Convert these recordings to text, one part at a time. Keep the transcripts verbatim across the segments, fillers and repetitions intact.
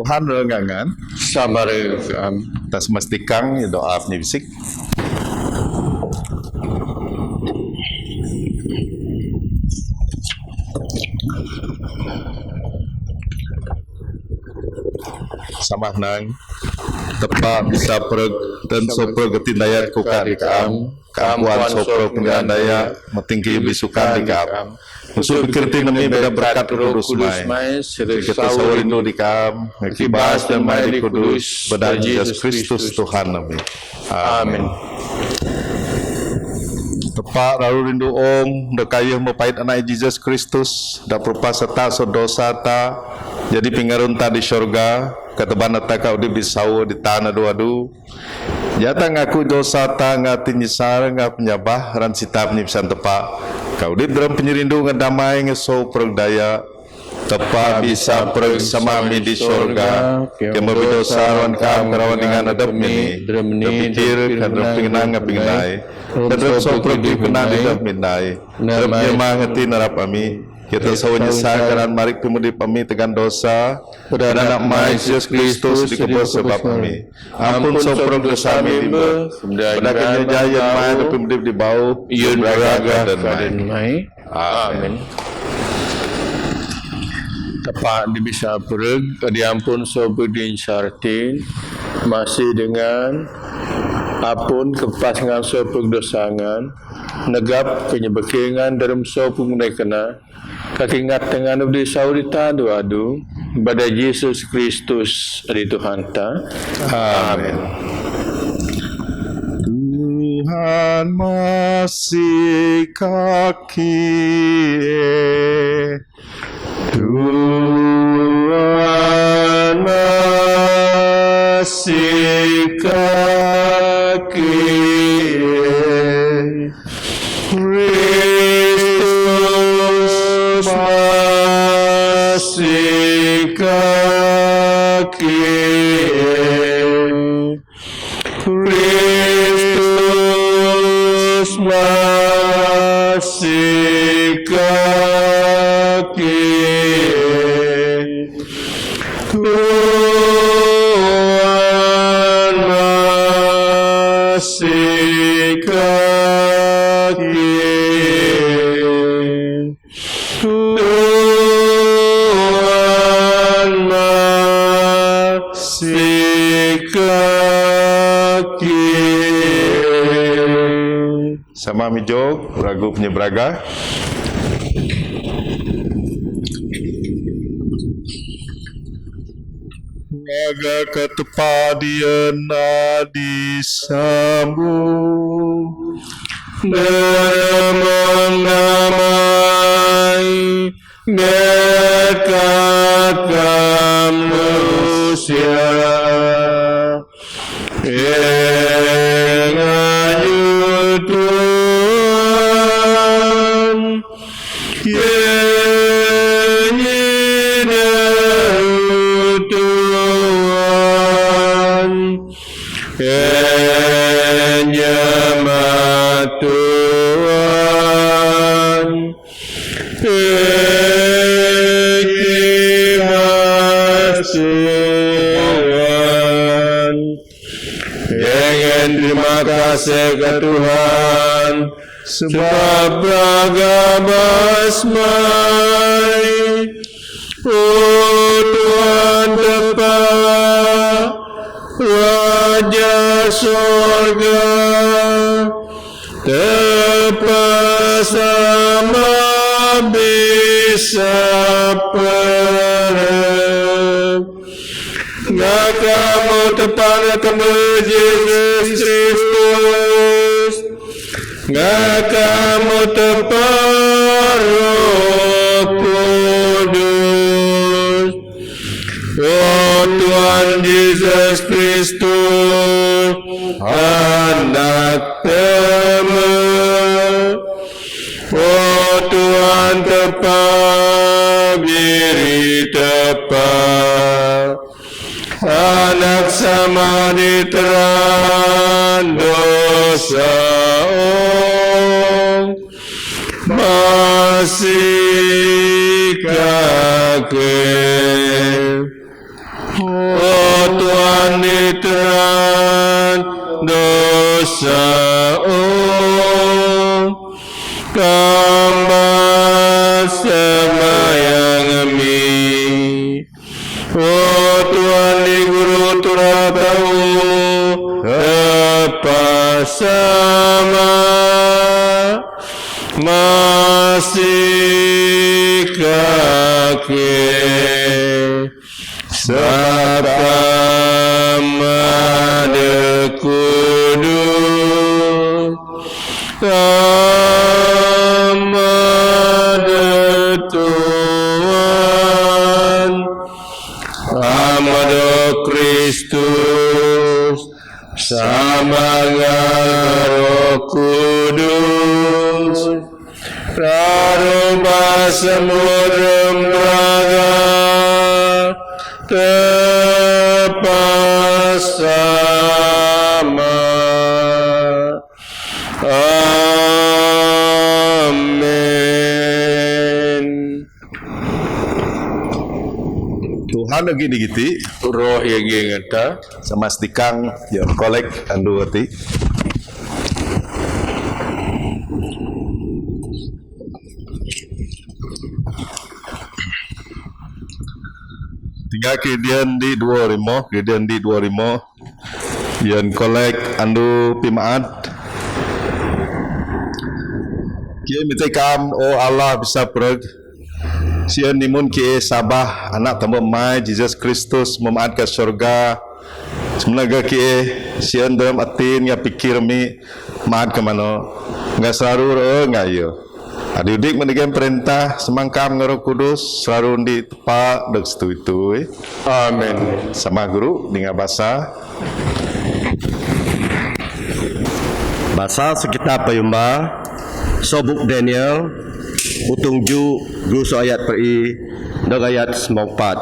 Than renggangan. Sambil, em, ta smastikang, ya, doa penyibisik. Samahnang, tepha' bisa preg, dan sopreg ketindayat ku ka di ka'am, ka'am puan sopreg penganiaya, mating ke ibi sukan di ka'am. Musu pikir ti nami bada berkat Roh Kudus mai, serta sawa rindu di ka'am, ngakibas dan mai di Kudus, bada Jesus Kristus Tuhan nami. Amin. Tepha' lalu rindu ong, da kayuh mapait anak Jesus Kristus, da perupa sata so dosa ta, jadi pengarun ta di syurga, kata bana ta ka udip di sawa di tana dua du. Jata ngaku dosa ta nga ti nyisar nga penyabah ran sita penyipisan tepha'. Ka udip dalam penyirindu nga damai nga so preg daya. Tepha' bisa preg sama mi di syurga, ke mabi dosa ran ka'am karawan dengan adep mi, terpikir, kan terpinang nga pingnai, dan terpsok preg di penang di adep mi nai, terpinang hati narap ami, kita sawa nyesal karan marik pimudip ami tegan dosa, beranak mai Jesus Kristus di kebos sebab ami. Ampun sopreg dosa mi bimba, benda kenya jayan mai dapi mudip di bau, yun beraga dan mai. Amin. Tepha' di bisa preg, diampun sopreg din sartin, masih dengan, apun kepas ngan sopreg dosa ngan, negap kenyebekengan dalam sopreg nai kena, Kakingat dengan udi saurita adu-adu bada Jesus Kristus ri Tuhan ta. Amin. Tuhan masih kaki. Tuhan masih kaki. Kristus masih kaki. Kristus masih kaki. Tuhan masih kaki. Tuhan masih kaki. Sama mi jok, ragu penyebraga. Ngaga ka tepha' di ena di sambu. Beremang damai, berkat kam lusia. Engayu Tuhan, Kini dahu Tuhan, enyamat Tuhan, ikhlas Tuhan. Engen terima kasih ka Tuhan, sebab raga bas mai. O Tuhan Tepha', Raja sorga, Tepha' sama bisa pereng. Ngaka mo Tepha' ngaka mo Jesus Kristus. Ngaka mo Tepha' Roh Kudus. O Tuhan Jesus Kristus, Anak Tama. O Tuhan Tepha', Biri Tepha', Anak sama di teran dosa ong masih kaki. Ơ Tuhan, ni tran dosa ong, kamban sambayang ami. Ơ Tuhan, ni Guru Turatai, tepasama masih kake Sapa Ama de Kudus, Ama de Tuhan, Ama de Kristus, sama dengan Roh Kudus, Rarupa semua raga tepasama. Amin. Tuhan agi digiti, roh agi ngata. Sama sedikang, ya, kolek andu ati. Tinggal Gideon di dua lima, Gideon di dua lima. Yan kolek andu pimaat. Ki mite kam, O Allah bisa preg. Sian nimun ki sabah anak tambah mai Jesus Kristus memaat ke surga. Semenaga ki sian dalam atin nga pikir mi maat ke mano. Nga selalu re nga iyo. Adi udik menegem perintah semangkam ngero kudus selalu ndi tepa dek setui-tui. Amin. Sama guru dengan bahasa. Basa sa kitab Payumba, sa buk Daniel, utong ju, guru sa ayat per i, deg ayat sembilan puluh empat.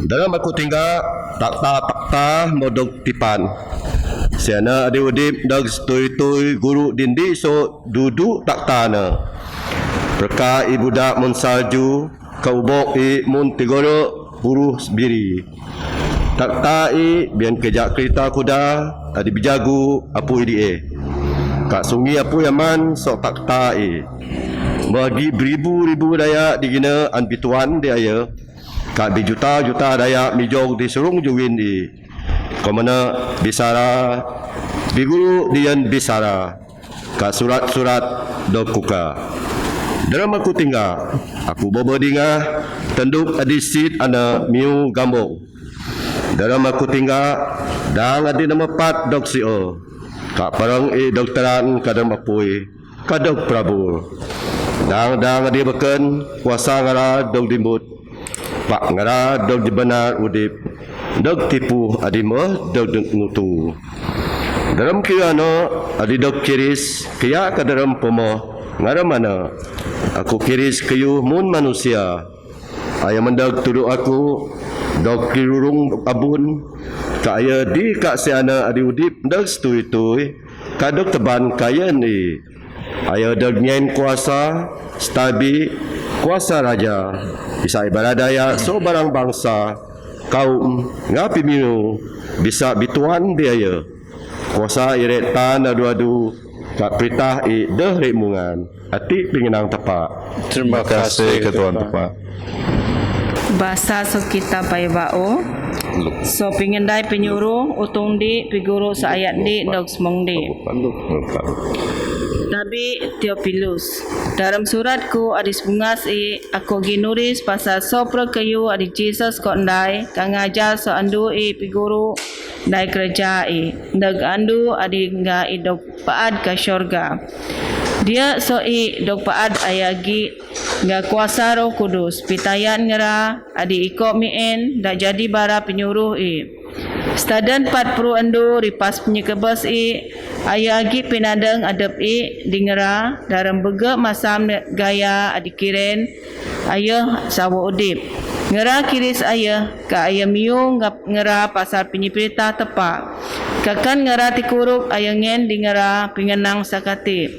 Dalam aku tinggal, takta-takta modok tipan. Siana adi udip deg setui-tui guru dindi so dudu takta na. Perka i budak mun salju, ka ubok i mun tigoro buruh biri. Takta i bian keja kerita kuda adi bijagu apui di e. Ka sungi apui aman sok takta i. Bagi beribu-ribu daya di gina an bituan di aya. Ka bijuta-juta daya mijog di surung juwin i. Komana bisara biguru dian bisara. Ka surat-surat dok kuka. Dalam aku tinggal, aku bobo dingah, tenduk adi sit ana miu gambok. Dalam aku tinggal, dang adi nama pat dok si o. Ka parang i dok teran ka dalam apui, ka dok prabur. Dang-dang adi beken, kuasa ngara dok dimbut. Pak ngara dog di benar udip, dog tipu adi meh dog ngutu. Dalam kira no adi dog kiris, kaya ka dalam pemoh ngara mana. Aku kiris kayu mun manusia. Aya mendog tudu aku, dog kirurung abun, ka aya di ka siana adi udip dog setui-tui, ka dog teban kaya ni. Aya deg nyen kuasa, stabi, kuasa raja, bisa ibarat daya, so barang bangsa, kaum, ngapi minu, bisa bituan di aya. Kuasa iret tan adu-adu, ka peritah i deh rik mungan, ati pinginang tepa. Terima kasih ke Tuhan tepa. Basa so kitab Payuba o. So pingendai pinyuruh, utong di, piguru sa ayat di, dog semong di. Tabi Theophilus. Dalam surat ku adi sebungas i, aku ginuris pasal so prekayu adi Jesus ko ndai, ka ngajar so andu i piguru, ndai kereja i, deg andu adi nga i dog paat ka syurga. Dia so i dog paat aya gi nga kuasa Roh Kudus, pitayan ngera, adi iko mien, dak jadi bara penyuruh i. Staden pat peru endu ripas penyekebes i, aya agi pinadeng adep i, di ngera, dalam bege masam gaya adi kiren, aya sawo udip. Ngera kiris aya, ka aya miu ngap ngera pasal penyeperita tepa. Kakan ngara ti kuruk aya ngen di ngara pinganang sakati.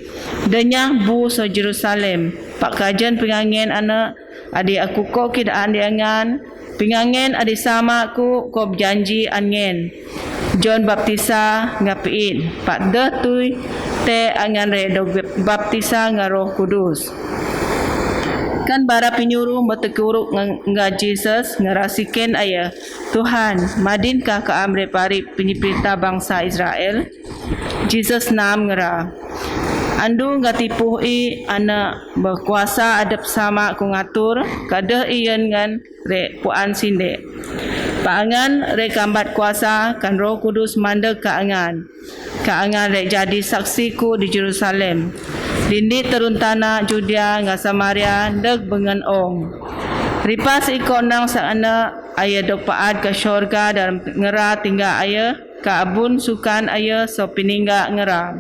Dêh nyabu so Jerusalem, pakajan pingangen ane adi aku ko ki daan di angan, pingangen adi sama ku ko bjanji angen. Jon Baptisa ngapiin, pat dêh tui te angan re dog baptisa nga Roh Kudus. Kan bara pinyuru mete kuruk nga, nga Jesus ngara siken aya, Tuhan, madin ka ka am re pari penyipita bangsa Israel? Jesus nam ngara. Andu nga tipuh i ana berkuasa adep sama ku ngatur, kadeh iyan ngan re puan sinde. Pangan re kambat kuasa kan Roh Kudus mandek ka angan. Ka angan re jadi saksi ku di Jerusalem. Dindi terun tana Judea nga Samaria dek bengen ong. Ripas iko nang sa ana aya dok paat ka syurga dan ngera tingga aya ka abun sukan aya so piningga ngera.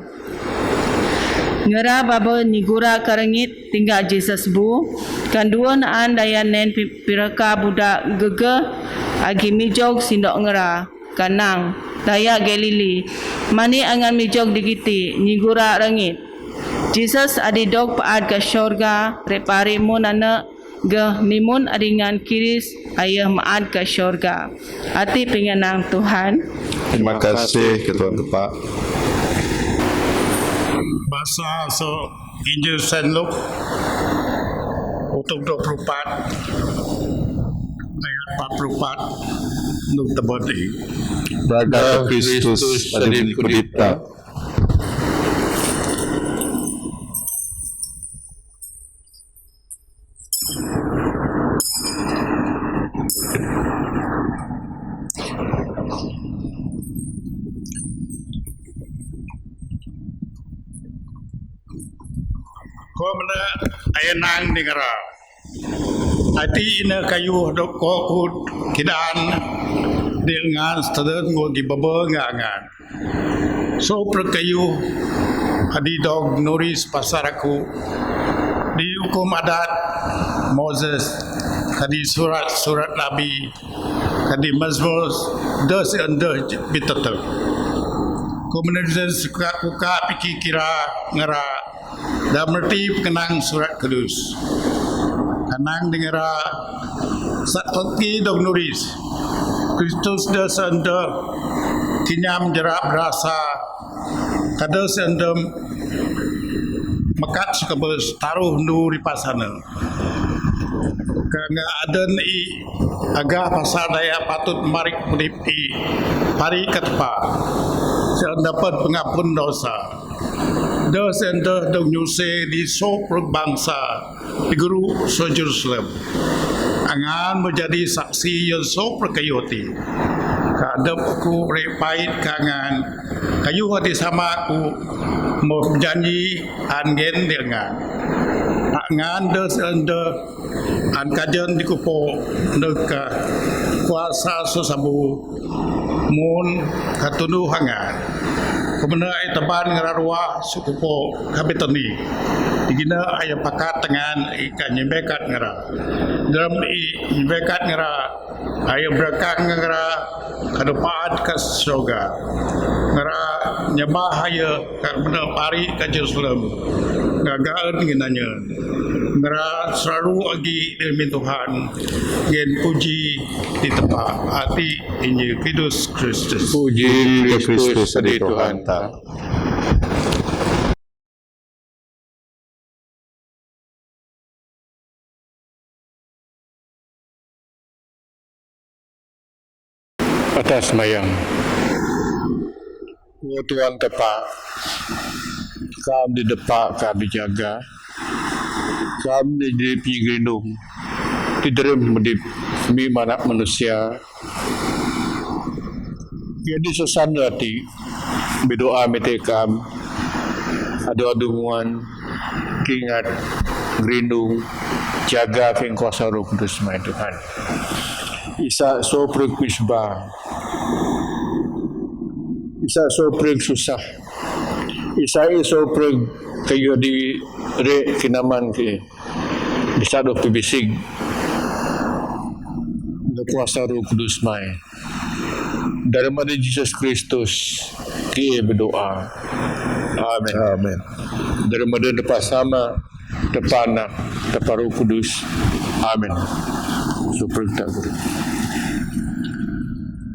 Ngera baba nyigura ka rengit tingga Jesus bu, kan dua naan daya nen piraka budak gege agi mijog sindok ngera, kanang, daya Galili, mani angan mijog digiti, nyigura rengit. Jesus adi dok paat ka syurga, repari mun anak, geh mimun adingan kiris ayah maat ka syurga. Ati pinganang Tuhan. Terima kasih ke Tuhan Tepa. Basa so Injil Saint Luke, utuk dua puluh empat, ayat empat puluh empat, nuk tebati. Bada Kristus adi kudipta. Ko mena aya nang di ngera. Ati ina kayu dok ko kut kidan di ngan staden ngo di baba nga ngan. So perkayu adi dog nuris pasar aku di hukum adat Moses, kadi surat-surat nabi, kadi Mazmur, deh si endeh bitetel. Komunitas suka kuka piki kira ngera dan merti pengenang surat kudus. Kanang di ngera sat toki dog nuris. Kristus deh sende kinyam jerak berasa kada sende mekat sukabes taruh nu ripasana. Kanga aden i agah pasal daya patut marik mudip i pari katpa. Sende dapat pengapun dosa. Deh sende dog nyuse di so perut bangsa di guru so Jerusalem. Angan menjadi saksi yang so perkayoti. Kadep ku repait kangan kayu hati sama ku mau janji angen dengan. Angan deh sende an kajen di kupo neka kuasa so sabu mun katundu hanga. Kumena ai teban ngera ruah sukupo kabitani. Digina aya pakat tengan i ka nyebekat ngera. Dalam i nyebekat ngera aya berakang ngera kadupaat ka surga. Ngera nyembah aya ka mena pari ka Jerusalem. Ngagaet nginanya. Ngera selalu agi demi Tuhan. Ngen puji di tempat ati Injil Kristus. Kristus. Puji Kristus di Tuhan ta. Atas mayang. O Tuhan Tepa, kam di depa ka bijaga, kam di di pingrindung, di derem medip mi manak manusia, ya di susan rati, berdoa mete kam, adu-adu nguan, kingat, gerindung, jaga keng kuasa Roh Kudus mai Tuhan. Isa so perek misbah. Isa so perek susah. Isa so perek kayu di re kinaman ke. Bisa do pibisig. Dalam kuasa Roh Kudus mai. Dalam nama Yesus Kristus, kami berdoa. Amin. Amin. Dalam nama Bapa, Ama, Bapa, Anak, Bapa Roh Kudus. Amin.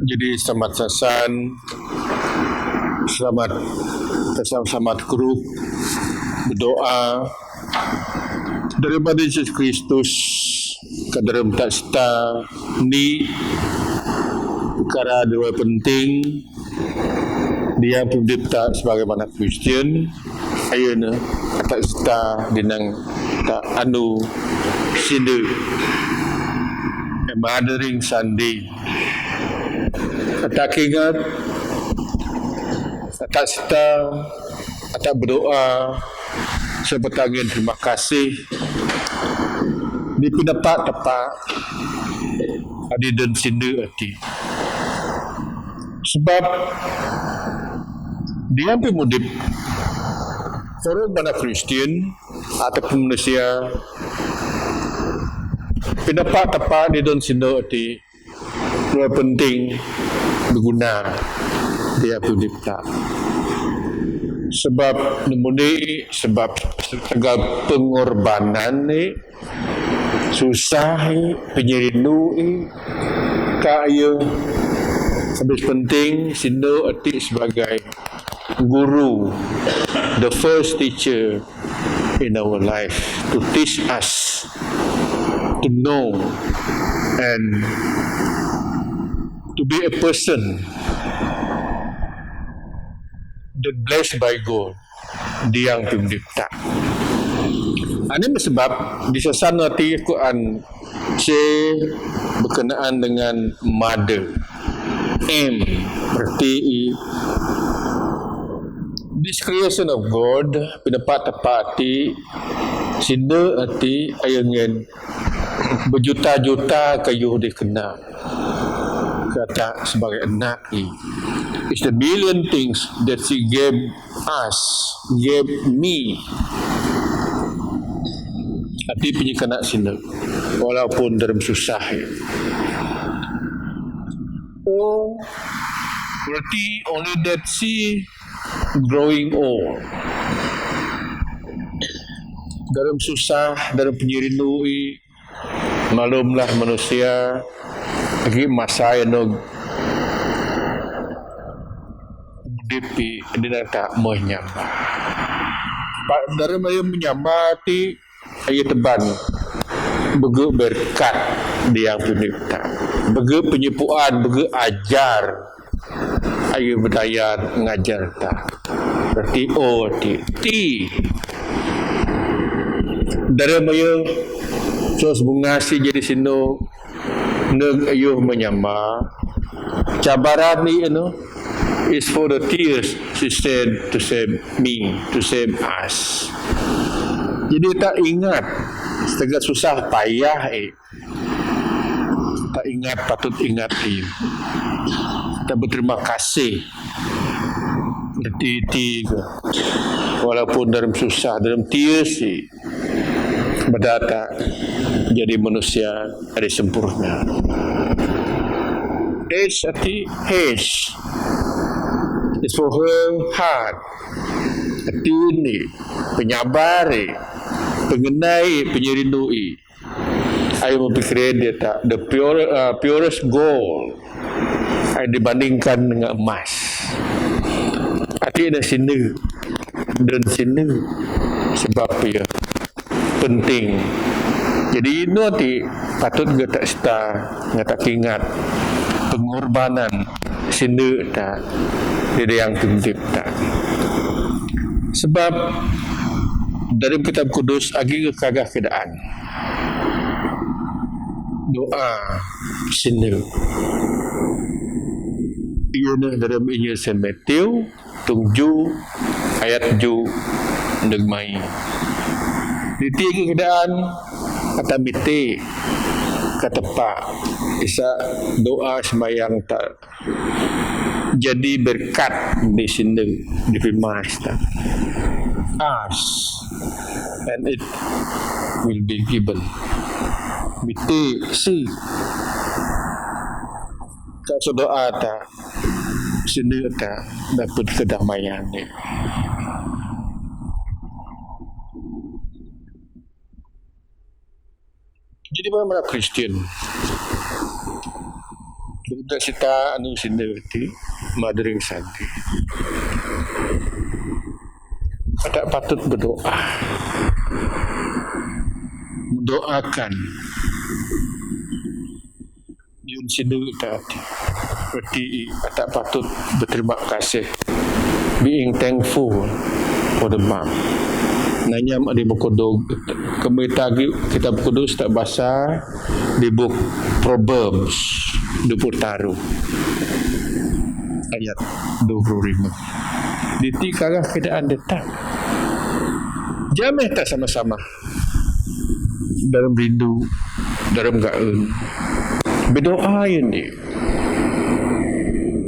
Jadi, selamat sasan, selamat, selamat grup berdoa. Dalam nama Yesus Kristus, ka dalam ta sita ni perkara dua penting di yang pemdipta sebagai anak Kristian, ayana ta sita dinang ta anu sindu, a Mothering Sunday. Ta kingat, ta sita, ta berdoa, serta ngan terima kasih di pinapa-tapa adi dan sindu ati. Sebab dia pemudip orang bana Kristian ataupun manusia, pinapa-tapa di dan sindu ati, dua penting berguna dia pemudipta. Sebab nemuni, sebab segala pengorbanan ni, susah i, penyerindu i, ka iya, habis penting sindu ati sebagai guru, the first teacher in our life, to teach us to know and to be a person that blessed by God, di yang pemdipta. Ani sebab di sasan ati Quran si berkenaan dengan mother. M, berarti i, this creation of God, pinapa-tapa ati, sindu ati, ayana berjuta-juta kayuh dikena kata sebagai anak i. It's the million things that she gave us, gave me. Ati penyekena sindu, walaupun dalam susah i. Oh, berarti only that she growing old. Dalam susah, dalam penyerindu i, malumlah manusia, lagi masa yang nog dipi, dia tak mau nyama. Pak, dalam ayam menyama ti, ayah teban, bege berkat di yang pemdipta. Bege penyepuan, bege ajar. Ayuh bedaya ngajar ta. Berarti O ti. T. Dalam ayuh sos bunga si jadi sindu, neg ayuh menyama. Cabaran ni, you know, is for the tears, she said, to save me, to save us. Jadi ta ingat, segala susah payah, eh. Ta ingat, patut ingat i. Ta berterima kasih. Deti ti ke. Walaupun dalam susah, dalam tears i. Bada ta jadi manusia adi sempurna. H ati, H. It's for her heart. Ati ni, penyabar i, pengenai, penyerindu i. Ayuh mempikir dia ta, the pure, uh, purest gold. Ayuh dibandingkan dengan emas. Ati na sindu, dan sindu, sebab ia penting. Jadi, ino ti patut kita sita, ngata ingat pengorbanan sindu ta di yang pemdipta. Sebab dalam Kitab Kudus agi kagah keadaan doa sindu. Ia na dalam Injil Saint Matthew, tung ju, ayat ju, deg mai. Di tiga keadaan, kata mite, kata pa, isa doa sembahyang ta jadi berkat di sindu, di firman ta. Ask, and it will be given. Mite, seek, Ka so doa ta, sine ta dapet kedamaian ni. Jadi, bagaimana Kristian? Dapet sita anu sine ti, Mothering Sunday. Ada patut berdoa. Mendoakan. Yun sine ta ti. Berarti ada patut berterima kasih. Being thankful for the month. Nanyam adi makodog, kami tagi Kitab Kudus ta basa di buk Proverbs dua puluh taruh ayat dua puluh lima. Di ti kagah keadaan deta. Jameh ta sama-sama dalam rindu, dalam gaun. Berdoa ini.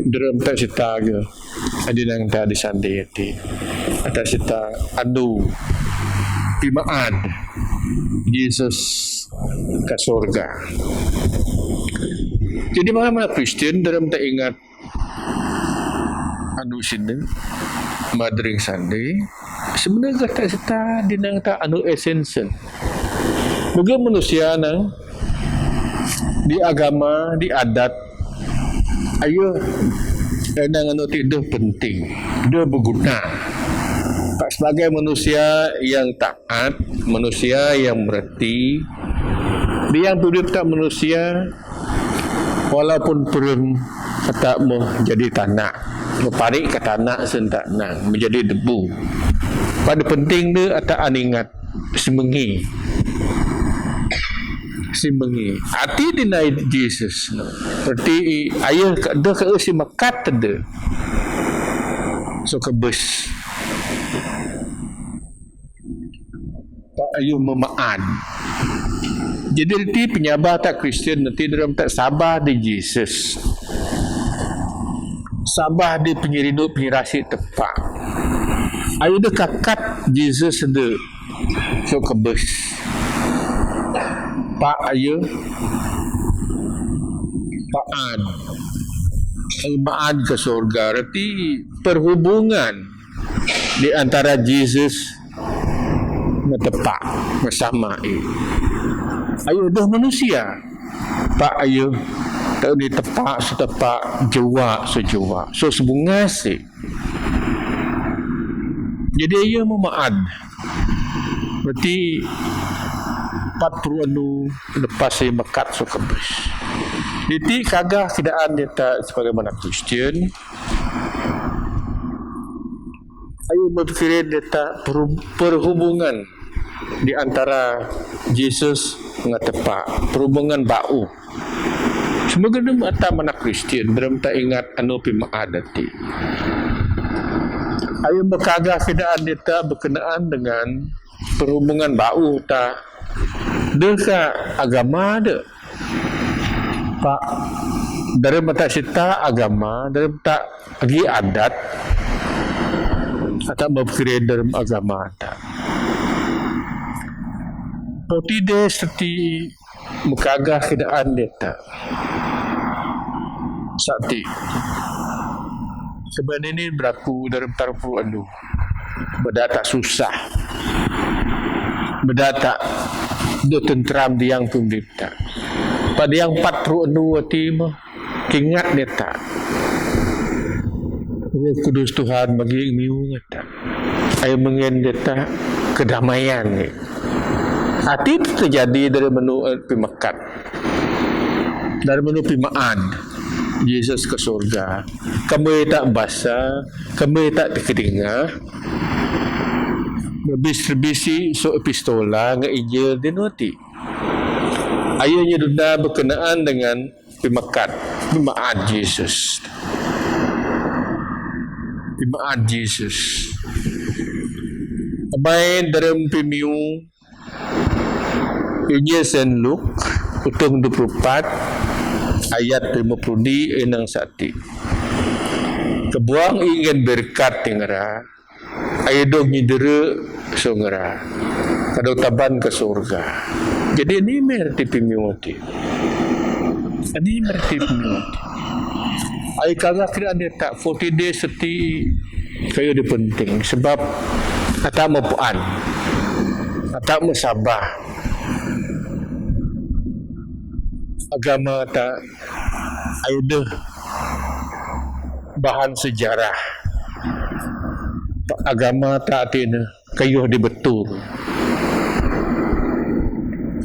Dalam ta sita ga. Adi nang ta di Sunday ti. Ada sita anu pima'an Jesus ka sorga. Jadi, bagaimana Kristian dalam ta ingat anu sine, Mothering Sunday, sebenarnya kata sita di nang ta anu essential. Bagi manusia nang di agama, di adat, ayo, eh, nang anu ti deh penting, deh berguna. Pak, sebagai manusia yang taat, manusia yang mereti, di yang hidup ta manusia, walaupun purun kata menjadi tanah, berparik ke tanah sentak nang menjadi debu. Pada penting deh ata aningat semengi. Semengi. Ati dinai Jesus. Berarti ayo deh ke si mekat deh. So kebes. Pak ayo mema'an. Jadi, reti penyabah ta Kristian, reti dalam ta sabah di Jesus. Sabah di pengirindu pengirasi tepak. Ayo deh kakat Jesus deh. So kebes. Pak ayo. Pa'an. Ayo ma'an ke sorga. Reti perhubungan di antara Jesus ngan tepak, ngan sama i. Ayo deh manusia. Pak ayo. Tak ni tepak, setepak, jua, sejua. So sebungas i. Jadi ayo mema'an. Berarti empat puluh anu lepas i mekat so kebes. Di ti kagah keadaan deta sebagaimana Kristian. Ayo berpikiran deta perhub-, perhubungan di antara Jesus ngan tepak, perhubungan ba'u. Semoga dalam ata mana Kristian, dalam ta ingat anu pima'an ti. Ayo berkagah keadaan deta berkenaan dengan perhubungan ba'u ta deh ka agama deh. Pak, dalam ta sita agama, dalam ta agi adat, ata berpikiran dalam agama ta. Poti deh seti mekagah keadaan deta. Sati. Sebenarnya ni berlaku dalam taruh puluh anu. Beda ta susah. Beda ta deh tenteram di yang pemerinta. Pada yang empat puluh anu ati mah. Kingat deta. Roh Kudus Tuhan bagi miu ngata. Ayo mengen deta kedamaian ni. Ati terjadi dari menu, eh, pimekat. Dari menu pima'an. Jesus ke sorga. Kami tak basa, kami tak dikeringa. Lebih terbisi so epistola ngan Injil di noti. Ayo nyeduna berkenaan dengan pimekat, pima'an Jesus. Pima'an Jesus. Amai dalam pimiu, Injil Saint Luke, utang dua puluh empat, ayat lima puluh di enang sati. Kebuang ingen berkat tingera, ayo dong nyidere songera. Kadau taban ke sorga. Jadi ini merti pimiu ti. Ini merti pimiu ti. Ai kara kira ande ta forty days sati kayu di penting sebab ata ma puan, ata ma sabar. Agama ta ayu deh bahan sejarah. Agama ta atina kayu di betul.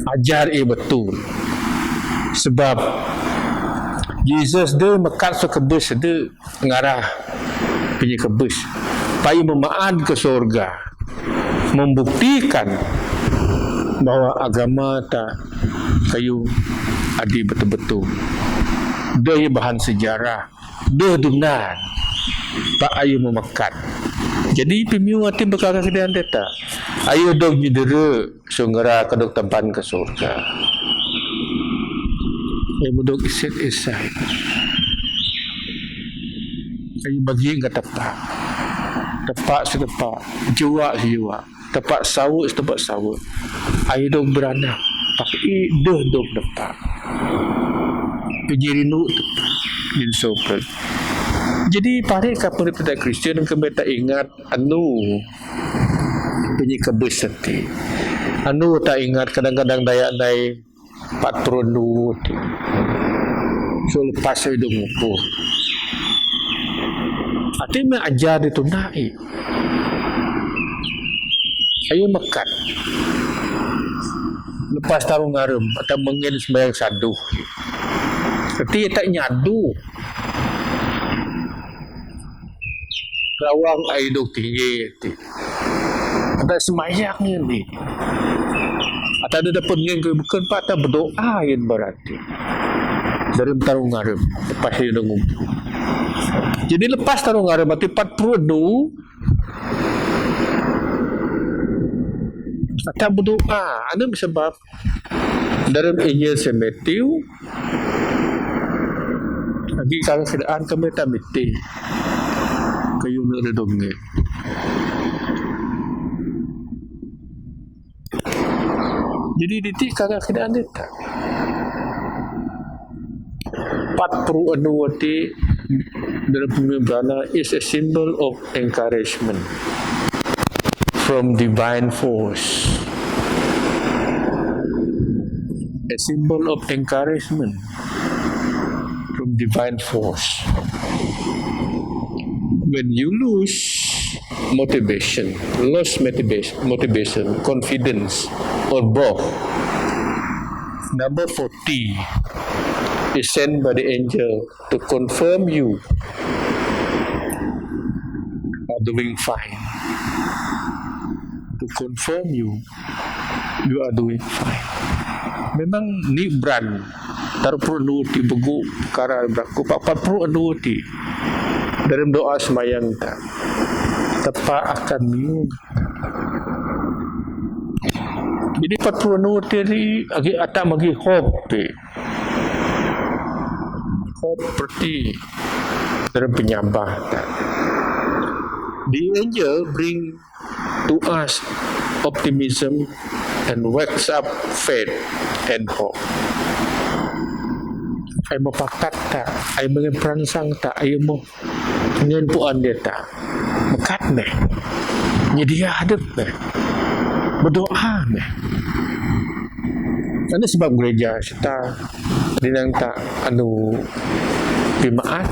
Ajar i betul. Sebab Jesus deh mekat so kebus deh ngarah penyi kebus. Pai memaan ke sorga. Membuktikan bahwa agama ta kayu adi betul-betul. Deh bahan sejarah. Deh dunan. Pa ayu memekat. Jadi pemiu ati bekara kedan deta. Ayu dog nyedera sungera kedok teban ke sorga. Ayu mudok isit isai. Ayu bagi ke tepak. Tepak setepak. Jua sejua. Tepak sawa setepak sawa. Ayu dog beranak. Tapi deh dog tepak. Penyirindu tepak. Din soprek. Jadi pare ka penderita Kristian ke beta ingat anu penyi kebus sati. Anu ta ingat kadang-kadang daya dai pat pruh anu ti. So lepas saya dong ngukur. Ati me ajar di tunai. Ayu mekat. Lepas tarung ngarum atau mengin sembahyang saduh. Ati tak nyadu. Rawang ayu dok tinggi ti. Ada sembahyang ni. Ada ada dapat ngin ke bukan pa ada berdoa yang berarti. Dalam tarung ngarum lepas ayu dong ngumpul. Jadi lepas tarung ngarum ati pat pruh anu. Ada berdoa. Anu sebab dalam Injil Saint Matthew, agi kara keadaan kami tak miti. Kayu nak redonge. Jadi diti kara keadaan deta. Pat pruh anu ati dalam pemiu berana is a symbol of encouragement from divine force. A symbol of encouragement from divine force. When you lose motivation, lost motivation, motivation, confidence, or both, number forty is sent by the angel to confirm you are doing fine. To confirm you, you are doing fine. Memang ni brand tarpru nuti begu kara braku pa patpru nuti dalam doa sembahyang ta. Tepa akan miu. Jadi patpru nuti ni agi atam agi hope ti. Hope seperti dalam penyambah ta. The angel bring to us optimism and wakes up faith and hope. Ai mo pakat ta, ai mo perangsang ta, ai mo ngen puan deta. Mekat meh. Nyedia hadap meh. Berdoa meh. Anu sebab gereja sita dinang ta anu pimaat.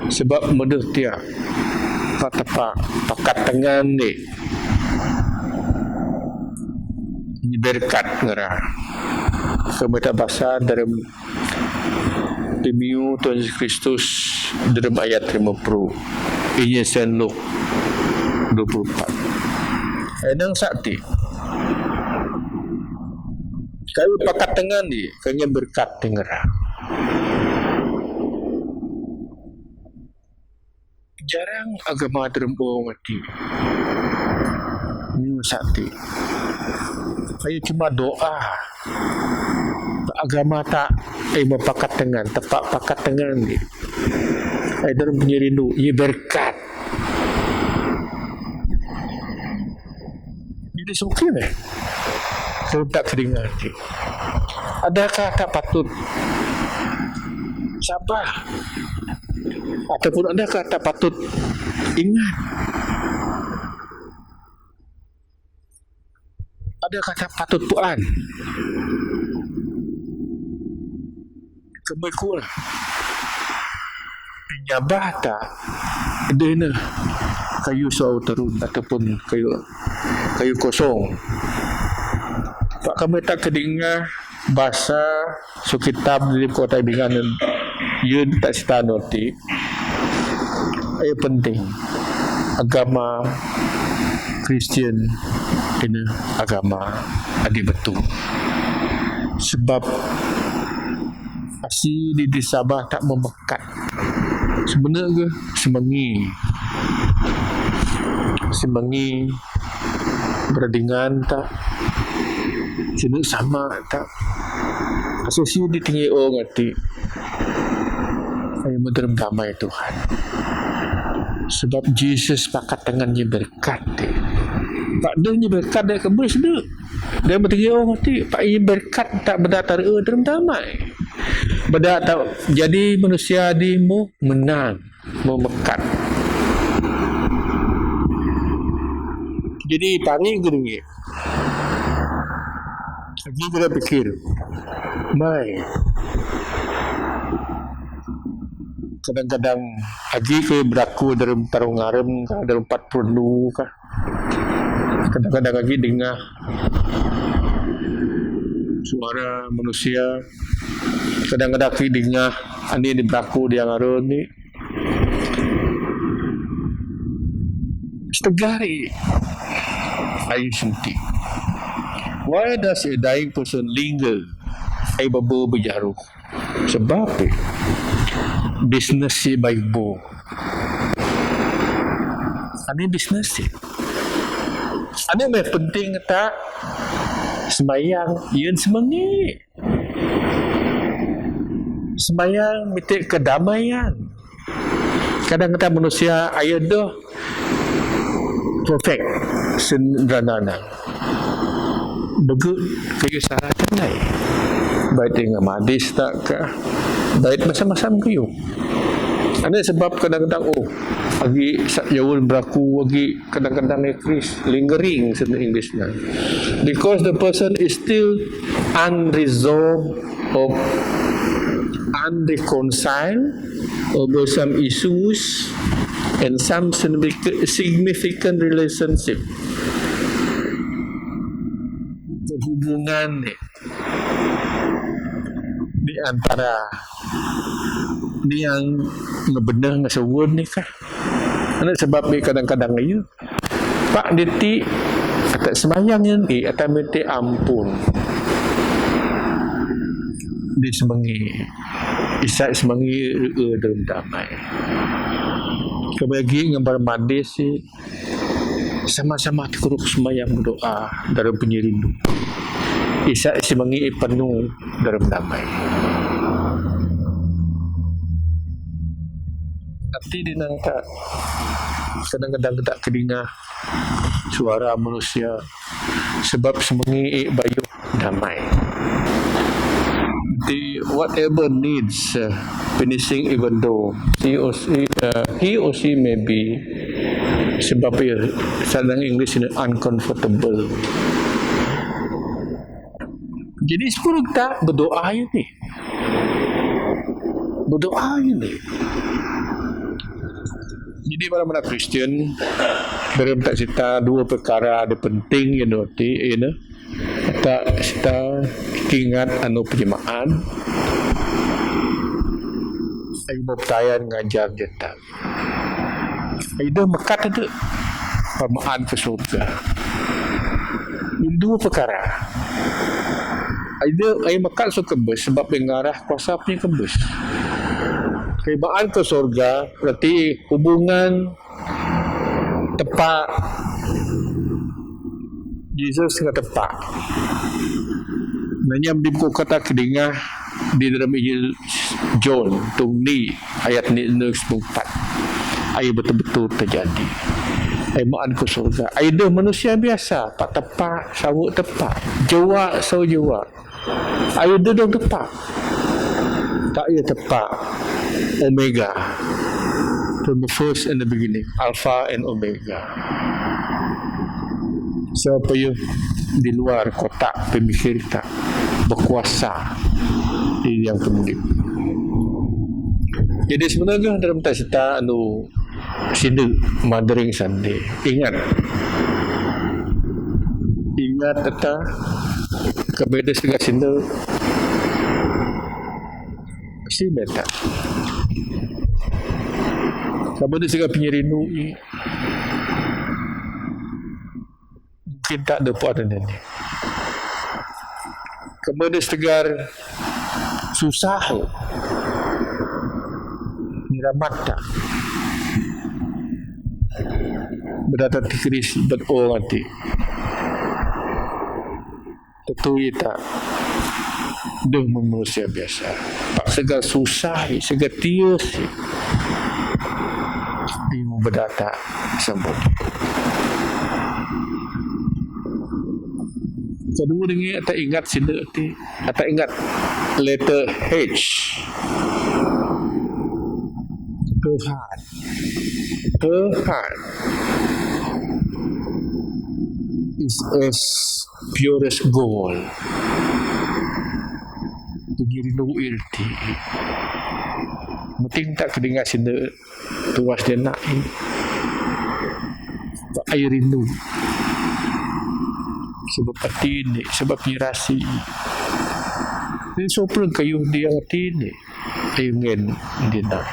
Sebab meduh tia. Patapa pakat tengan ni. Ni berkat ngera. Kemeta basa dalam pemiu Tuhan Yesus Kristus dalam ayat lima puluh. Injil Saint Luke dua puluh empat. Enang sakti. Kayu pakat tengan ni, kanya berkat ngera. Jarang agama derembong ati. Ni sakti. Ayu cuma doa. Agama ta ai mo pakat tengan, tepa pakat tengan ni. Ai dalam penyirindu, ye berkat. Jadi sukir eh. Kalau tak keringat. Adakah tak patut Tabah. Ataupun adakah tak patut ingat? Adakah tak patut pu'an? Kembali ku'an. Nyabah tak dena kayu sau terun ataupun kayu, kayu kosong. Pak kami tak kedengar basa so kitab di kota bingan yun tak sita noti. Ai penting agama Kristian ini agama adi betul. Sebab asi di, di Sabah tak memekat. Sebenarnya semengi. Semengi beradingan tak? Sini sama tak? Asal si di tinggi orang ati. Ai menderem damai Tuhan. Sebab Jesus pakat tangan nya berkat. Pak dah nya berkat dah kembali sedek. Dah mentinggi orang ati. Pak nya berkat tak beda tak derem damai. Beda tak jadi manusia di mu menang. Memekat. Jadi pani gedungi. Agi kena pikir. Mai. Kadang-kadang agi ke berlaku dalam tarung arem kah, dalam empat puluh ka. Kadang-kadang agi dengah suara manusia. Kadang-kadang agi dengah ani ni berlaku di angaran ni. Setegari ayu senti. Why does a dying person linger? Ai babo bejaru. Sebab eh, bisnes si baik bo. Ani bisnes si. Ani mai penting tak semayang yun semengi. Semayang miti kedamaian. Kadang kata manusia ayu doh perfect sen ranana. Begu kayu sara tanai. Baik dengan madis tak kah? Baik macam-macam kayu. Ani sebab kadang-kadang oh agi sak jauh berlaku agi kadang-kadang ni Chris lingering sen English na. Because the person is still unresolved or unreconciled over some issues and some significant relationship. Hubungan ni di antara ni yang ngebenah ngesewun ni kah? Ani sebab ni kadang-kadang ayu. Pak diti atak semayang ni atak minta ampun. Di semengi. Isa semengi eh, dalam damai. Kebagi ngembar madis si sama-sama tikuruk semayang berdoa dalam penyirindu. Isa semengi penuh dalam damai. Ati di nangka kadang-kadang tak kedinga suara manusia sebab semengi bayu damai. The whatever needs uh, finishing even though he or she, uh, he or she may be sebab ia sadang English ini uncomfortable. Jadi sepuluh tak berdoa ini. Berdoa ini. Jadi para-para Kristian dalam tak sita dua perkara ada penting yang noti ini. Tak sita kingat anu penyemaan. Ai baptayan ngajar jeta. Ai dah mekat ada pamaan ke surga. Dua perkara. Ai dah ai mekat so kebes sebab pengarah kuasa punya kebes. Kebaan ke surga berarti hubungan tepak. Jesus nga tepak. Nanya di buku kata kedingah di dalam Injil John tung ni ayat ni enam sepuluh empat. Ai betul-betul terjadi. Ai maan ke surga. Ai dah manusia biasa, pak tepak, sawa tepak, jewa, sawa jewa. Ai dah dong tepak. Tak ia tepak. Omega, from the first and the beginning, Alpha and Omega. Sapa yu di luar kotak pemikir ta, berkuasa di yang kemudi. Jadi sebenarnya dalam tas ta anu sini Mothering Sunday. Ingat. Ingat ta, kebeda setengah sini. Si meta. Kebeda setengah penyirinui. Mungkin tak ada pun ada ni. Kebeda setengah susah. Nyiramat ta. Berdata tikris bet o ngati. Tetu ita deh manusia biasa. Pak segar susah, segar tius. Bingung berdata sambut. Kedua ni tak ingat sini ti. Atau ingat letter H. Tuhan. Tuhan is as pure as gold. Jadi rindu irti. Mungkin tak kedengar sini tuas dia nak. Air rindu. Sebab hati ini, sebab nyirasi. Ini sopel kayu dia hati ini. Air ngen dia nak.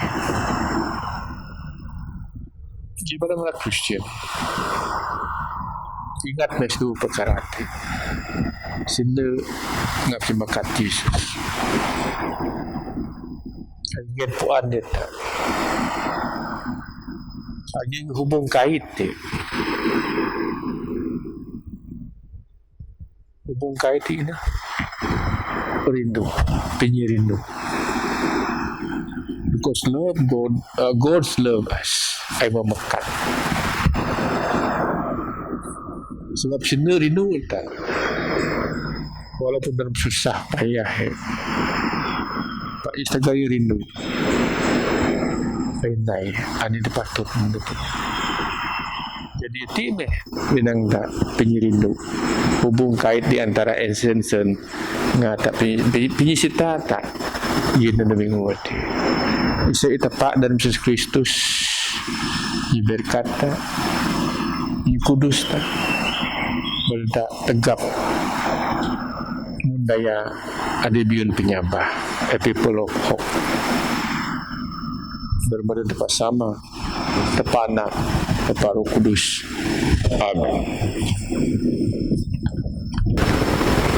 Gimana malah Christian? Ingat mes tu perkara hati. Sini ngap si makat Yesus. Ingin puan dia tak. Lagi hubung kait dia. Hubung kait ini. Rindu. Penyirindu. Because love God, uh, God's love us. Ai memekat. Sebab sini rindu kita. Walaupun dalam susah payah, eh. Pak Istagai rindu. Pendai, ani dipatut mendutuk. Jadi ti meh minang tak penyirindu. Hubung kait di antara ensensen nga tak penyi, penyi, penyisita tak. Gini demi nguati. Isa ita pak dalam Yesus Kristus. Iberkat tak. Kudus tak. Berdak tegap. Mundaya Adi biun penyabah, a people of hope. Bermada tepat sama, tepat anak, tepat Roh Kudus. Amin.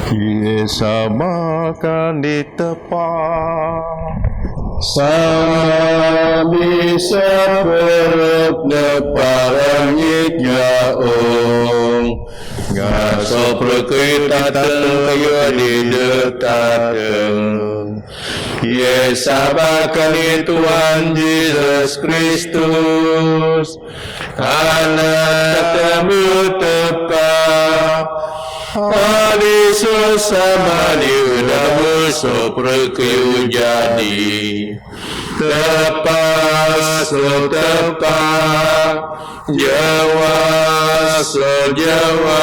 Kini sama kan ditepat. Sama bisa perut neparangit nyaung. Nga sopra kita tengah di dekat. Ye sabakan Tuhan Yesus Kristus, Anak tamu tepat, Adi susah mani udah sopra kayu jadi. Tepat, so tepat, Jawa, so Jawa,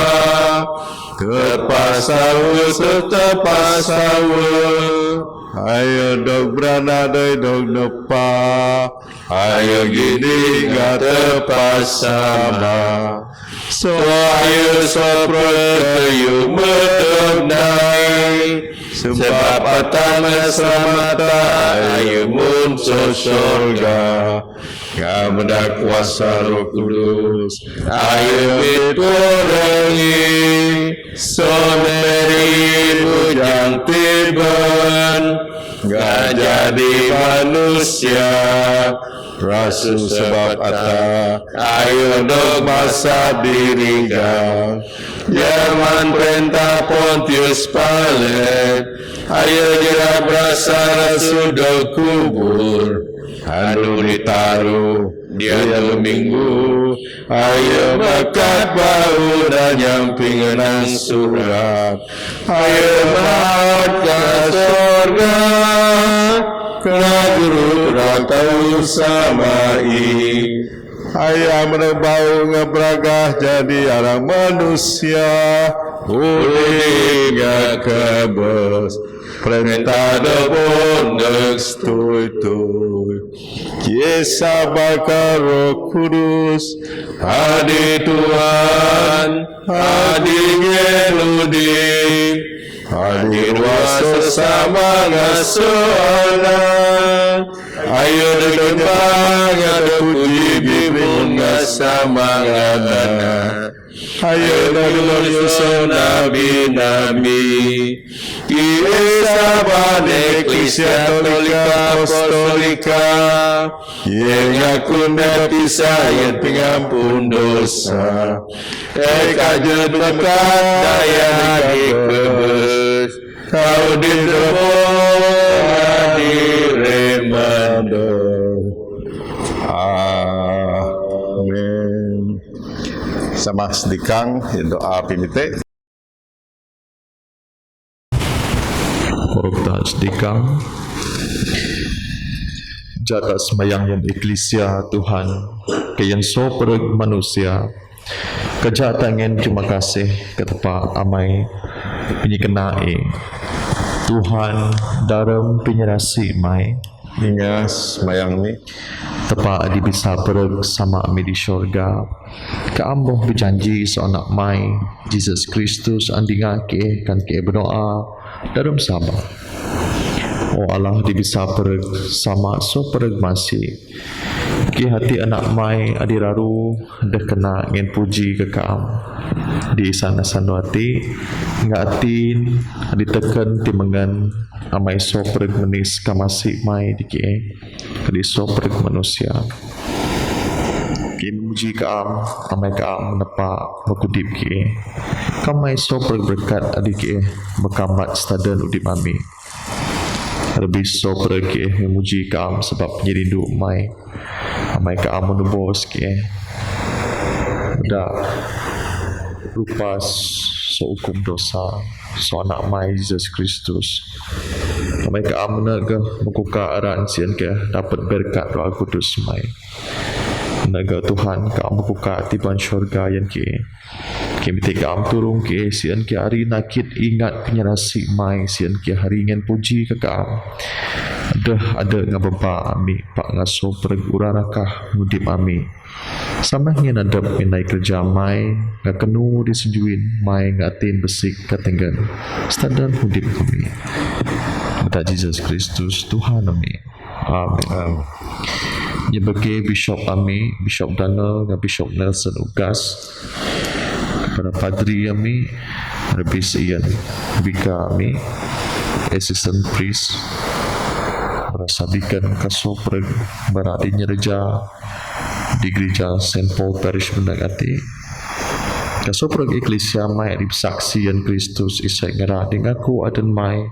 tepat sawa, so tepat sawa. Ayo dok brana doi dok depa. Ayo gini nga tepat sama. So ayo sopra kayu medemnai. Sebab patang selamatan ayo mun so sorga. Nga meda kuasa Roh Kudus. Ayo miturengi. So meri bujang tiban. Nga jadi manusia. Rasul sebab ata, ayo dok masa diriga. Zaman perintah Pontius Pilat, ayo jera berasa rasul dok kubur. Anu ditaruh, dia anu minggu, ayo makat bau dan nyamping nang surat. Ayo makat sorga. พระกรุณาตรัสสมาอี Ayah mrâ bâ u ngan bârâgah jadi arah manusia, ulih ngan kebus, prenta debon dek stui-tui. Yesa baka Roh Kudus, adi Tuhan, adi ngen udi, adi ruasa sama ngasoana. Ayo dikembang ada puji bibung sama ngana. Ayo dulu nabi-nabi. Yesa bâ eklisia katolika apostolika. Yesa ngaku baptisa yesa pengampun dosa. Eka jempat daya dikebus. Kau di remando. Amin. Sama sedikang, doa pimite. Porok ta sedikang. Jata sembayang yan eklisia Tuhan, ke yan sopreg manusia. Kejata ngen terima kasih ke tepa amai penyikena e. Tuhan, dalam penyerasi mai. Ingas mayang ni. Tepa adi bisa pereg sama mi di syurga. Ka amboh bejanji so anak mai, Jesus Kristus andinga ke kan ke berdoa dalam sama. O Allah di bisa pereg sama so pereg masih. Ki hati anak mai adi raru deh kena ngen puji ke kaam. Di sana sandu ati, nga atin, adi teken timengan, amai so pereg menis ka masih mai di ki. Kadi so pereg manusia. Ki muji kaam, amai kaam nepa mekudip ki. Kamai so pereg berkat adi ki, mekambat staden udip ami. Lebih so pereg ki, memuji kaam sebab nyerindu mai. Amai kaam menubos ki. Da rupa so hukum dosa. So anak mai Jesus Kristus. Amai kaam nega mekuka aran sian ke dapat berkat Roh Kudus mai. Nega Tuhan kaam mekuka tiban syurga yan ke. Ki miti kaam turung ke sian ke hari nakit ingat penyerasi mai sian ke hari ngen puji ke kaam. Deh ada ngabempa ami pak ngaso pereg ura rakah ngudip ami. Sama ngen adep minai kerja mai, nga kenu di sejuin mai nga atin besik ka tenggen. Staden hudip kami. Mata Jesus Kristus Tuhan ami. Amin. Amin. Nya bagi Bishop ami, Bishop Daniel, nga Bishop Nelson Ugas. Para padri ami, Rebis Ian, Bika ami, Assistant Priest, para sabikan kaso pereg, bara di nyereja, di gereja Saint Paul Parish Mendak Ati. Kaso pereg eklisia mai di saksi yan Kristus isai ngera di ngaku aden mai.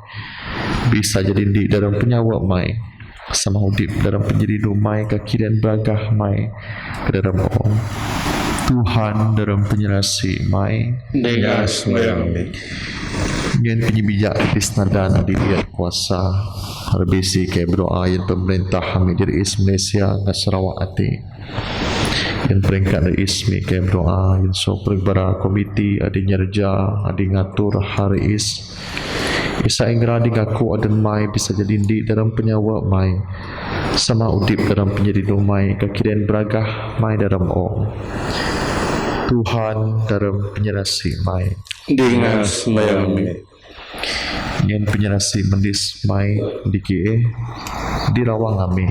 Bisa jadi ndi dalam penyawa mai. Sama udip dalam penyeridu mai ka kilen beragah mai. Ke dalam o. Tuhan dalam penyerasi mai. Dengan sembahyang ni. Ngen penyebijak di senadan di liat kuasa. Rebisi ke berdoa yan pemerintah ami di Rais Malaysia nga Sarawak ati. Yan peringkat rais mi ke berdoa, yan so peribara komiti adi nyerja, adi ngatur ha rais. Isa ingra di ngaku aden mai bisa jadi ndi dalam penyawa mai. Sama udip dalam penyeridu mai, ka kilen beragah mai dalam o. Tuhan dalam penyerasi mai. Dengan sembahyang ni. Ngen penyerasi mendis mai di ki e, di rawang ami,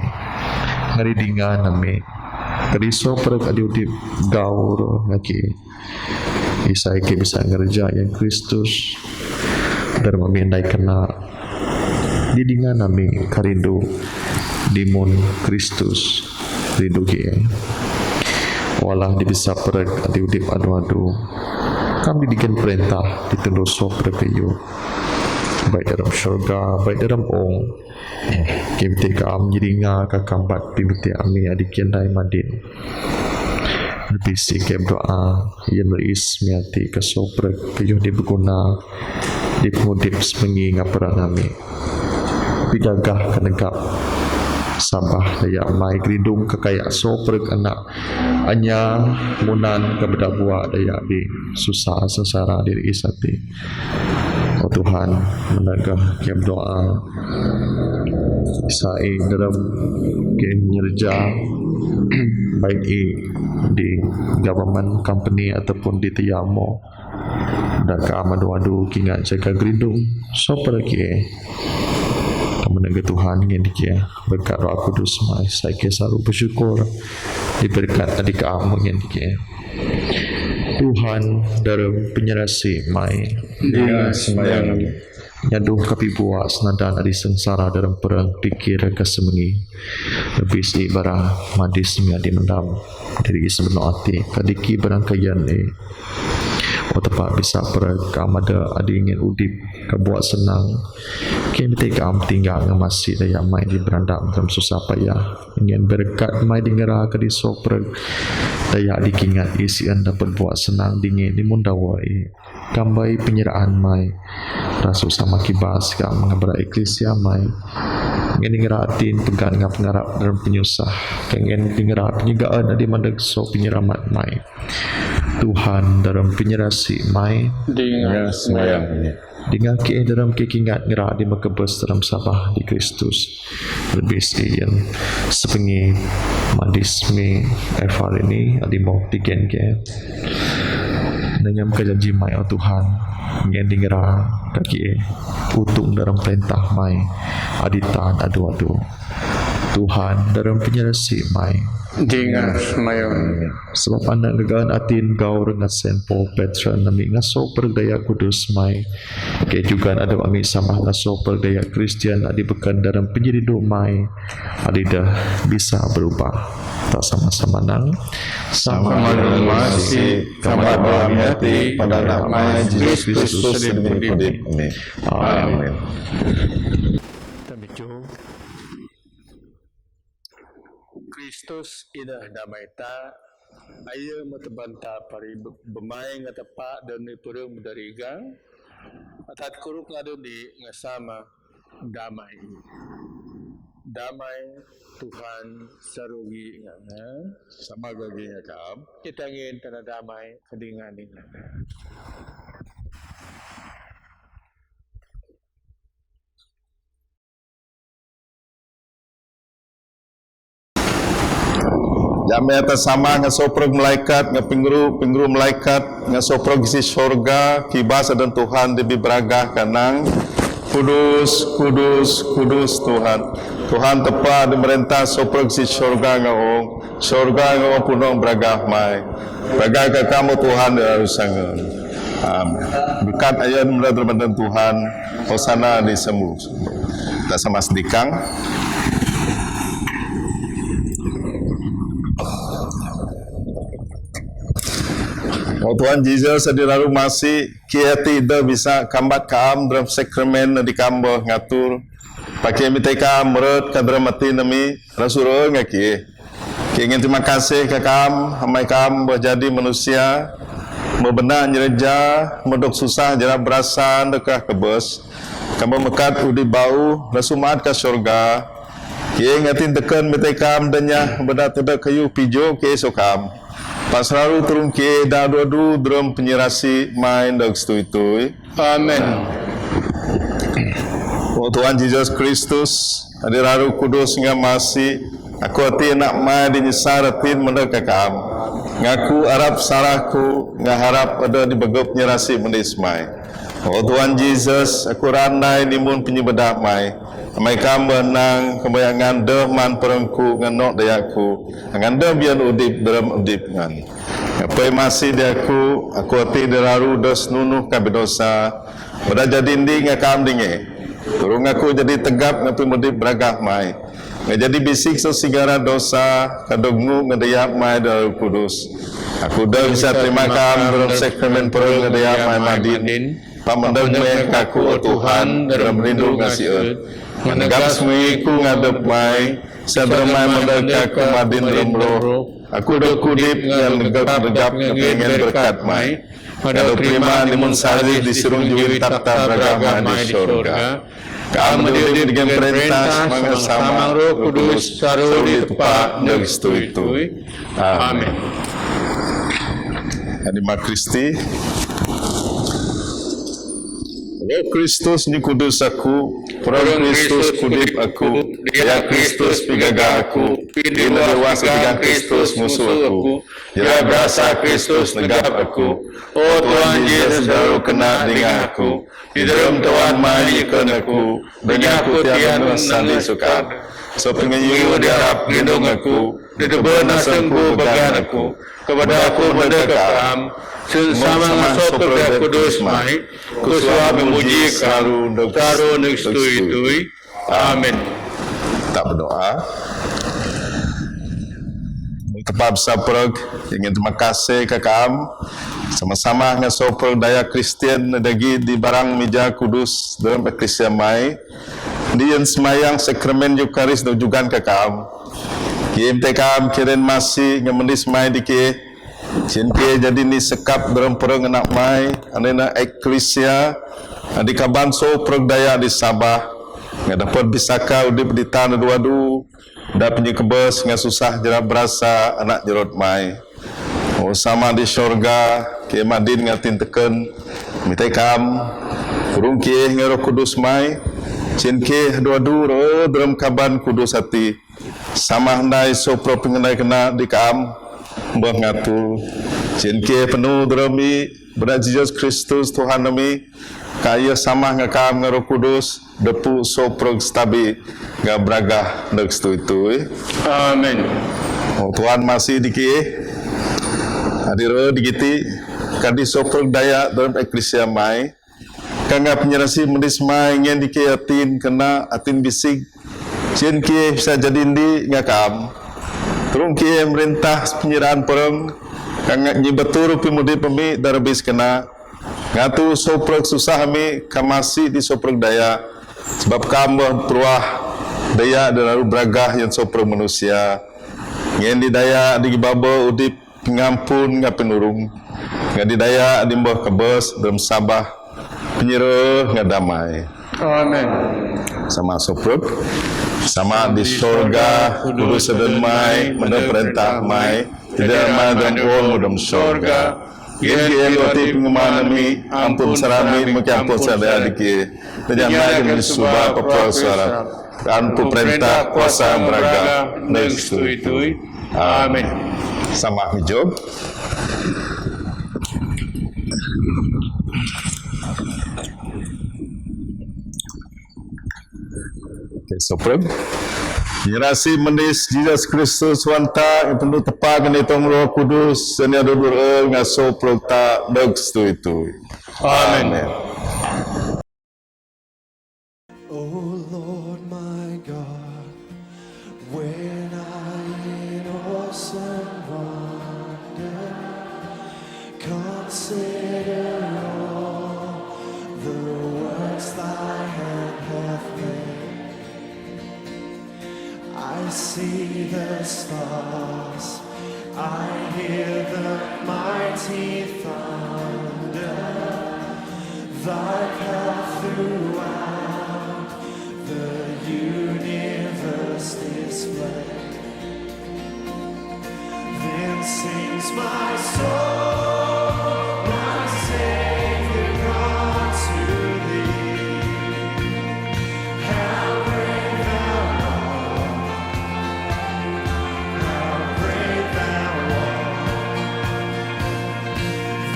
ngeri dingan ami, keriso pereg adi udip gaur nga ki e. Isai ke bisa ngereja yan Kristus, dalam ami ndai kena, di dingan ami karindu, di mun Kristus. Rindu ki e. Walau di bisa pereg adi udip adu-adu. Kam di digen perintah di tendo so pereg kayu. Baik dalam syurga, baik dalam ong. Ki miti kam nyeringa ka kambat pi miti ami adi kian dai madin. Rebisi ke berdoa, yan rais mi ati kaso pereg kayu di beguna, di pengudip semengi ngapara nami. Pijagah ka negap Sabah daya mai, rindu ka kaya soh perek anak anya munan ka beda bua daya di susah sengsara diri isati. Oh Tuhan, menegah ke berdoa sai dalam ke nyerja baik i di government company ataupun di tiamo. Dan ka ama doa du kingat jaga gerindung soper ki e. Menegah Tuhan ngen ki e berkat Roh Kudus mai sai ke saru bersyukur di berkat adik kamu ngen ki e. Tuhan dalam penyerasi mai. Dengan sembahyang. Nyaduh kapi bua senadan adi sengsara dalam perang pikir ka semengi. Lebih si bara madis mi adi mendam diri sebeno ati kadiki barang kayan e. Oh tepat bisa perang ka mada adi ingin udip ka buat senang. Ke mite ka am tinggal ngamasi daya mai di berandam dalam susah payah. Ingin berkat mai di ngera ka di soprek daya di kingat isi an dapat buat senang dingin di mundawa i. Kambai penyeraan mai. Rasul sama kibas ka mengabara eklesia mai. Ngen ngera atin pegan ngap ngarap dalam penyusah. Kengen ngera penyegaan di mandek so penyeramat mai. Tuhan dalam penyerasi mai. Dengan sembahyang. Dengan ki dalam ke kingat ngera di makabes dalam Sabah di Kristus. Lebih sekian sepengi madis mi Eva ini adi mau tigen ke. Nanyam ka janji mai oh Tuhan, ngen di ngera ka ki utung dalam perintah mai adi tan adu-adu. Tuhan dalam penyerasi mai. Dengan sembahyang. Sebab anak gegaan atin gau rengat sen po Petra nami ngaso perdaya kudus mai. Ke juga ada ami sama ngaso perdaya Kristian adi bekan dalam penyeridu mai. Adi dah bisa berubah. Tak sama-sama nang. Sama rumah si kamar doa miati pada anak mai Yesus Kristus sedih. Amin. Amin. Tamicu. Kristus inah damai ta, aya matebanta pari be-, bemai ngatapa dan ni perung dari gang, atat kuruk ngadu di ngasama damai. Damai Tuhan sarugi nganga. Sama gagi ngakam. Kita ingin tanda damai kedingan ini. Jame atas sama ngasoprog malaikat, ngapingru, pingru malaikat, ngasoprog isi sorga, kibas adan Tuhan di bibragah kanang, Kudus, kudus, kudus Tuhan. Tuhan tepa di merentah soprog isi sorga ngaong, sorga ngaong punong bragah mai. Bragah ka kamu Tuhan di lalu sangun. Amin. Berkat ayat menurut Ramadan Tuhan. Hosana di sembuh. Tak sama sedikang. Oh Tuhan Jesus, adiraru masi, kiati dah bisa kambat kaam dalam sakramen di kamba ngatur. Pakai mitai kaam merut ka dalam ati nami, rasura ngaki. Kingin terima kasih ka kaam, amai kaam berjadi manusia, berbenak nyereja, merdok susah, jera berasan, dekah kebes. Kamu mekat udi bau, rasumat ka syurga. Kingin ngatin teken mitai kaam danya, bedak tedak kayu pijo ke sokam. Pasraru turun ke dah dua-dua drum penyerasi main dek setui-tui. Amin. Oh Tuhan Jesus Kristus, adiraru kudus ngamasi, aku ati anak mai di nyesar atin menda kakam. Ngaku arap sarahku, ngaharap ada di begop nyerasi mendis mai. Oh Tuhan Jesus, aku randai nimun penyebedak mai. Amai kam benang, kebayangan deh man perengku, ngenok dayaku. Angan deh bian udip, dalam udip ngan. Ngapai masih di aku, aku ati diraru dos nunuh ka bidosa. Pada jadi ndi ngakam dinge. Turung aku jadi tegap ngapi mudip bragah mai. Ngajadi bisik so sigara dosa, kadogmu ngadayap mai diraru kudus. Aku dah bisa terima kam dalam sakramen perung ngadayap mai madin. Pamandang mai kaku, oh Tuhan, dalam rindu ngasih. Menegap semui ku ngadep mai, sadar mai mandang kaku madin dalam roh. Aku dah kudip ngan negap-negap ngan berkat mai. Nga dôh tơrima nimun sari di sirung jêwit tap-tap brah ma di sorga. Ka ame diri diri dengkan prentah, sumangsamang Roh Kudus, saru di Tapa, ndegs tui-tui. Amen. Adi ma Kristi. Roh Kristus nyukudus aku, Pran Kristus kudip aku, daya Kristus pigagah aku, pidin dewas dengkan Kristus musuh aku, jera brasa Kristus negap aku. O Tuhan Jesus, daru kena dengah aku, di dalam Tuhan mai ikon aku, dengah aku tian sandi sukar. So pengenyu diarap lindung aku, di tebun asengku bagan aku, kepada aku mendeka kam, sun sama ngaso perda kudus mai, ku suami muji karu, karu ndegs tui-tui. Amen. Kita berdoa. Tapa saprek, ingin terima kasih ka kam. Sama-sama ngaso perda daya Kristian dagi di barang mija kudus dalam eklesia mai. Di yang semayang sakramen Eukaris dôh jugan ka kam. Kiim te kam kiren masi ngan mendis mai di ke. Cin ke jadi ni sekap dalam pereng anak mai, anena eklesia, di kaban so perda daya di Sabah. Nga dapat bisaka udip di tanah dua du, da penyekebes nga susah jera brasa anak jerot mai. O sama di sorga, ke madin ngatin teken, mite kam, kurung ke nga Roh Kudus mai, cin ke dua du ro dalam kaban kudus ati. Sama handai so pro pengenai kena di kam, bah ngatu. Cin ke penuh dalam i, bena Jesus Kristus Tuhan nami, kaya sama nga kam nga Roh Kudus, depu so pro stabi, nga bragah ndegs tui-tui. Amen. O Tuhan masi di ke, adiro di kiti, kadi so pro daya dalam eklesia mai, ka nga penyerasi mendis mai ngan di ke atin kena atin bisik. Cin ke bisa jadi ndi nga kam. Terung ke merintah penyerahan pereng, ka nga nyi betul rupi mudi pemi darabis kena. Ngatu so pro susah mi ka masi di so pro daya. Sebab kam bah peruah daya dan lalu bragah yang so pro manusia. Ngan di daya di baba udip pengampun nga penurung, nga di daya di mbah kebes dalam Sabah, penyerah nga damai. Amen. Sama so pro. Sama di sorga, kudus adan mai, mena perintah mai, tidak mai dalam ol dalam sorga. Yang dia loti pengemana mi, ampun sarami, mungkin ampun sadaya dikit. Jangan lagi mensuba pepel sarap. Tanpa perintah kuasa beraga ndegs tui-tui. Amin. Sama hijau. Oke, soprem. Nyerasi mendis Jesus Kristus wanta, yang penuh tepak, yang tong Roh Kudus, dan yang duduk ngaso pro ta ndegs tui-tui. Amin. O Lord my God, when I in awesome wonder consider all the works thy hand hath made, I see the stars, I hear the mighty thunder, thy power throughout the universe displayed. Then sings my soul, my Savior God, to thee. How great thou art, how great thou art.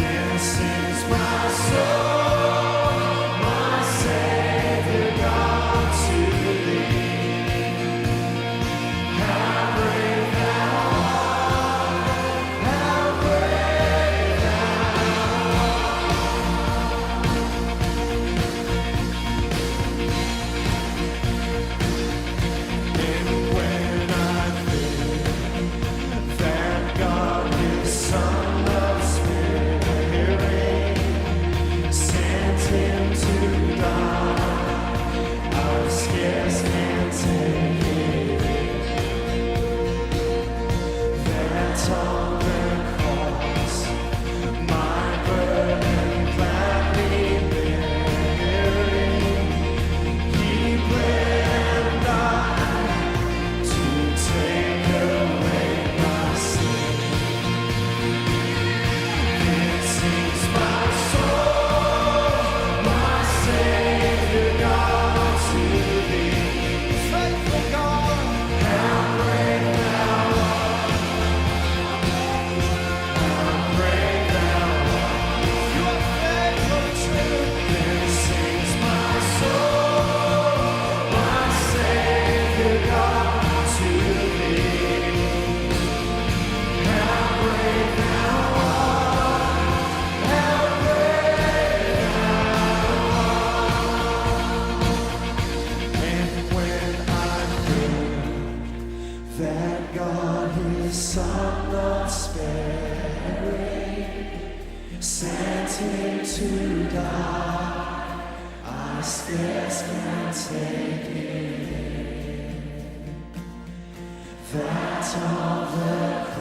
Then sings my soul, my Savior Death can take it. That all the